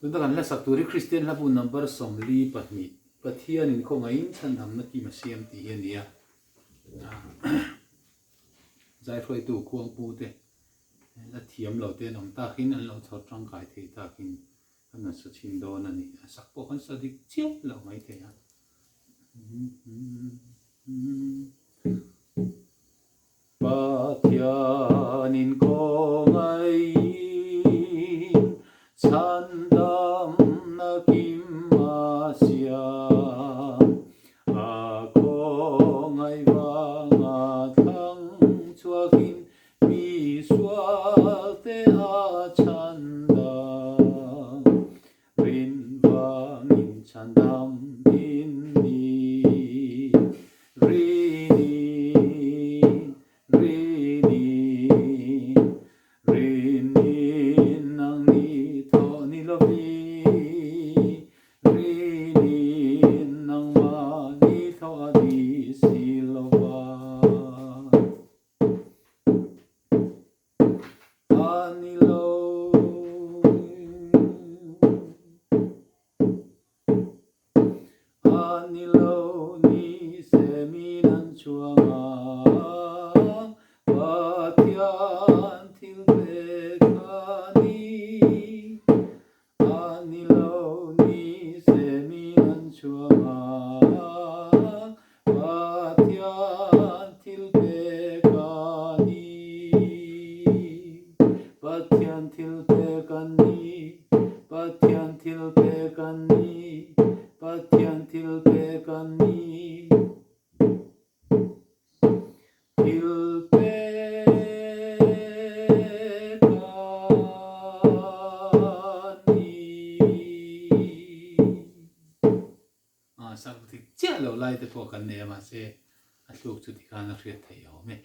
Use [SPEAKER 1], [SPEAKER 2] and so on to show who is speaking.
[SPEAKER 1] Tuna kan hla sak tur hi Kristian hlabu number 42, Pathianin khawngaihin chhandamna kim a siam tih hi a ni a. Zaihruaitu khuangpu te la thiam lo te an awm takin an lo chhawr tangkai thei takin kan rawn sa chhin dawn a ni. A sak pawh kan sa dik chiah lo mai thei a. Pathianin kawngaiin chhandamna kim a siam, a khawngaih vanga thlang chhuakin mi sualte a chhandam. Rin vangin chhandam in ni. Rini, Rini, Rini nang ni thaw ni lovi. Rini nangmah ni thaw a ni si lova. A ni lo. A ni lo ni se min an chuang a, Pathian thil pek a ni. A ni lo ni se min an chuang a, Pathian thil pek a ni. Pathian thil pek a ni. Pathian thil pek a ni. Pathian thil pek a ni. Thil pek a ni. A sak dik chiah lo lai te pawh kan nei a mahse a thluk chu tikhan a hriat theih awm e.